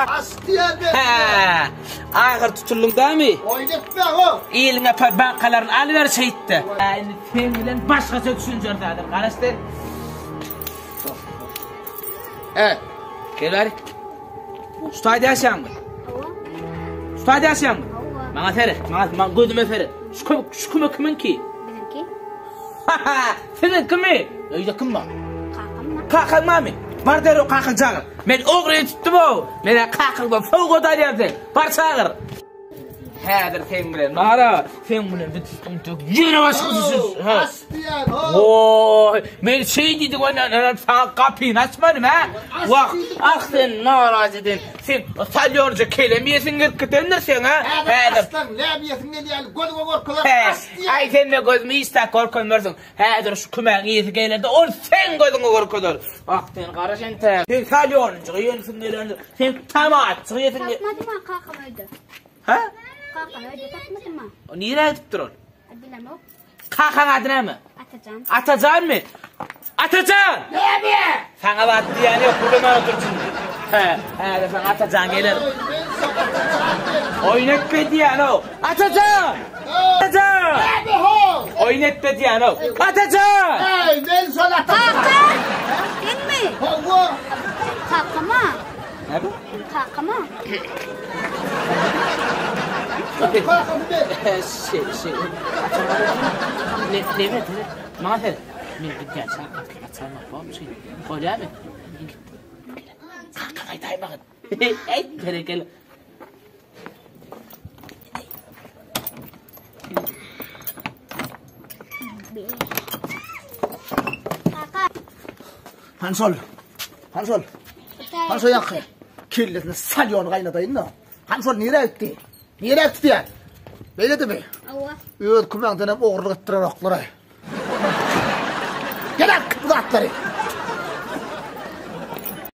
Aç diýen men. Hä. Ahyr tutuldyň dämi? Oýun etme ho. Iliň apar bankalaryny alyber şeýtde. Hä, indi sen bilen başgaça düşünjeris häzir. Garaş sen. He. Gel bäri. Şu taýda ýaşaýaňmy? Hawa. Şu taýda ýaşaýaňmy? Hawa. Maňa seret, maňa, maňa gözüme seret. Şu kömek, şu kömek kimiňki? Biziňki. Siziňkimi? Öýde kim bar? Kakam bar. Kakaň barmy? Bar derrew kakaňy çagyr. Men ogryny tutdum-ow. Men-ä kakaňdan sowgat alýan sen. Bar çagyr. Häzir seň bilen bar-a, seň bilen biz ýene başga düşüş. Aç diýen, ho. Woý, men şeý diýdik ondan öňem saňa gapyny açmadym, hä? Wah, ah sen narazy eden. Sen salýonja kelem iýesiň gelip gidendir seň, hä? Häzir açsaň, näme iýesiň gelýär, gözüňe görkezer, aç diýen. Aý, sen me gözümi hiç zat görkezmersiň. Häzir şu kümäň ýesi gelende ol seň gözüňe görkezer. Ah, sen garaş entäk. Sen salýonjygy iýensiň gelendir. Sen tomatjyk iýesiň gel. Tapmadym-a kakam öýde. Hä? Kakam öýde tapmadym-a. O nirä gidipdir ol? Bilemok. Kakaň ady näme? Atajan. Atajanmy? Atajan! Näme? Saňa zat diýýän ýok, gürlemän otur şindi. Hä, häzir saňa Atajan geler. Oýun etme diýýän-ow. Atajan! Atajan! Näme ho? Oýun etme diýýän-ow. Atajan! Eý, men şol Atajan. Kaka! Senmi? Hawa. Sen kakama. Näme? Kakama. Kakamy men. Şey, şey. Ne, neme, neme? Maňa seret. Men gidýän gapyny açarmak bormy şeý? Bolýamy? Men gitdim. Kakaň aýdaýmagyn. Eý, berekella. Kaka. Han şol. Han şol. Han şol ýaňky. Kellesine salýony gaýnadaýyn-da. Han şol nirä gitdi? Nirä gitdi diýýän? Beýledimi?